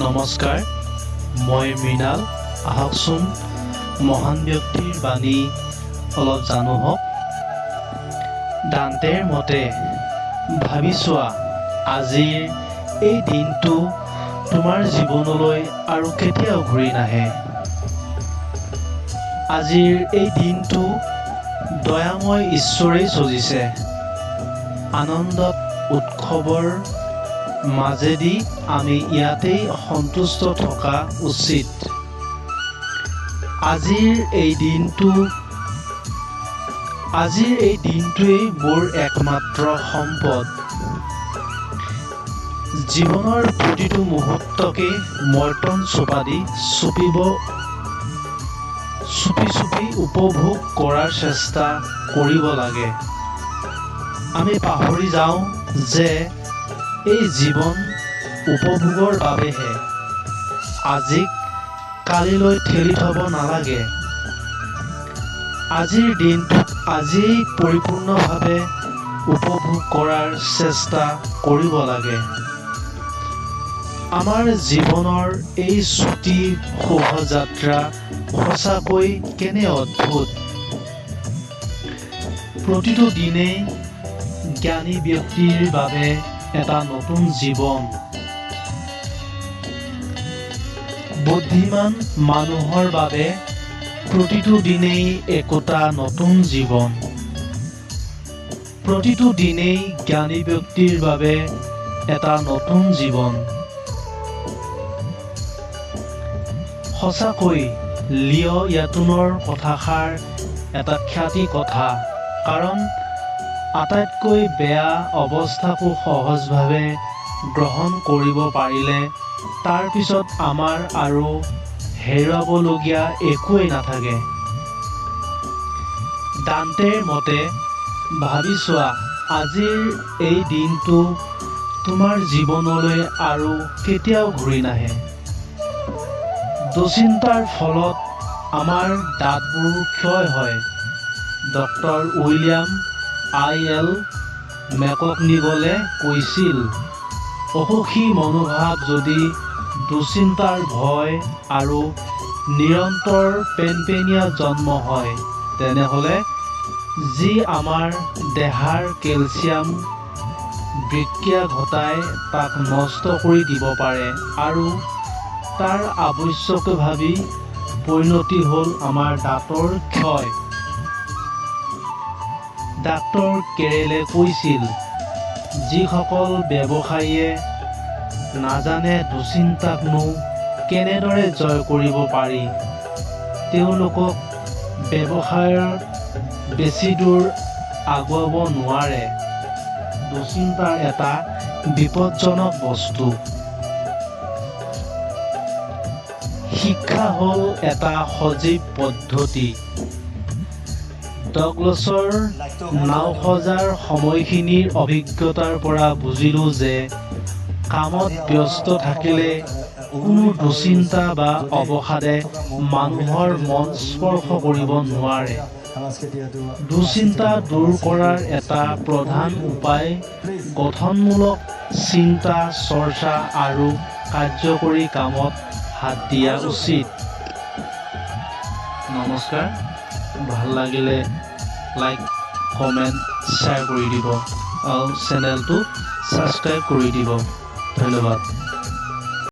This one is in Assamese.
নমস্কাৰ, মই মৃণাল। আহকচোন মহান ব্যক্তিৰ বাণী অলপ জানো হওক। দান্তেৰ মতে, ভাবি চোৱা, আজিৰ এই দিনটো তোমাৰ জীৱনলৈ আৰু কেতিয়াও ঘূৰি নাহে। আজিৰ এই দিনটো দয়াময় ঈশ্বৰেই সজিছে। আনন্দত উৎসৱৰ মাজেদি আমি ইয়াতেই সন্তুষ্ট থকা উচিত। আজিৰ এই দিনটো আজিৰ এই দিনটোৱেই মোৰ একমাত্ৰ সম্পদ। জীৱনৰ প্ৰতিটো মুহূৰ্তকে মৰ্টন চোপাদি চুপিব চুপি চুপি উপভোগ কৰাৰ চেষ্টা কৰিব লাগে। আমি পাহৰি যাওঁ যে এই জীৱন উপভোগৰ বাবেহে, আজিক কালিলৈ ঠেলি থ'ব নালাগে। আজিৰ দিনটোক আজিয়েই পৰিপূৰ্ণভাৱে উপভোগ কৰাৰ চেষ্টা কৰিব লাগে। আমাৰ জীৱনৰ এই চুটি শোভাযাত্ৰা সঁচাকৈ কেনে অদ্ভুত! প্ৰতিটো দিনেই জ্ঞানী ব্যক্তিৰ বাবে এটা নতুন জীৱন। বুদ্ধিমান মানুহৰ বাবে প্ৰতিটো দিনেই একোটা নতুন জীৱন। প্ৰতিটো দিনেই জ্ঞানী ব্যক্তিৰ বাবে এটা নতুন জীৱন। সঁচাকৈ লিঅ' য়াটুনৰ কথাষাৰ এটা খ্যাতি কথা, কাৰণ আটাইতকৈ বেয়া অৱস্থাকো সহজভাৱে গ্ৰহণ কৰিব পাৰিলে তাৰ পিছত আমাৰ আৰু হেৰুৱাবলগীয়া একোৱেই নাথাকে। দান্তেৰ মতে, ভাবি চোৱা, আজিৰ এই দিনটো তোমাৰ জীৱনলৈ আৰু কেতিয়াও ঘূৰি নাহে। দুশ্চিন্তাৰ ফলত আমাৰ দাঁতবোৰ ক্ষয় হয়। ডক্টৰ উইলিয়াম I L মেকগনিগলে কৈছিল, অসুখী মনোভাৱ যদি দুশ্চিন্তাৰ ভয় আৰু নিৰন্তৰ পেনপেনীয়া জন্ম হয়, তেনেহ'লে যি আমাৰ দেহাৰ কেলছিয়াম বিক্ৰিয়া ঘটাই তাক নষ্ট কৰি দিব পাৰে আৰু তাৰ আৱশ্যকভাৱী পৰিণতি হ'ল আমাৰ দাঁতৰ ক্ষয়। ডাক্তৰ কেৰেলে কৈছিল, যিসকল ব্যৱসায়ীয়ে নাজানে দুশ্চিন্তাকনো কেনেদৰে জয় কৰিব পাৰি, তেওঁলোকক ব্যৱসায়ত বেছি দূৰ আগুৱাব নোৱাৰে। দুশ্চিন্তা এটা বিপদজনক বস্তু। শিক্ষা হ'ল এটা সজীৱ পদ্ধতি। ডগলাছৰ নাও সজাৰ সময়খিনিৰ অভিজ্ঞতাৰ পৰা বুজিলোঁ যে কামত ব্যস্ত থাকিলে কোনো দুশ্চিন্তা বা অৱসাদে মানুহৰ মন স্পৰ্শ কৰিব নোৱাৰে। দুশ্চিন্তা দূৰ কৰাৰ এটা প্ৰধান উপায় গঠনমূলক চিন্তা চৰ্চা আৰু কাৰ্যকৰী কামত হাত দিয়া উচিত। নমস্কাৰ, ভাল লাগিলে লাইক, কমেণ্ট, শ্বেয়াৰ কৰি দিব আৰু চেনেলটো ছাবস্ক্ৰাইব কৰি দিব। ধন্যবাদ।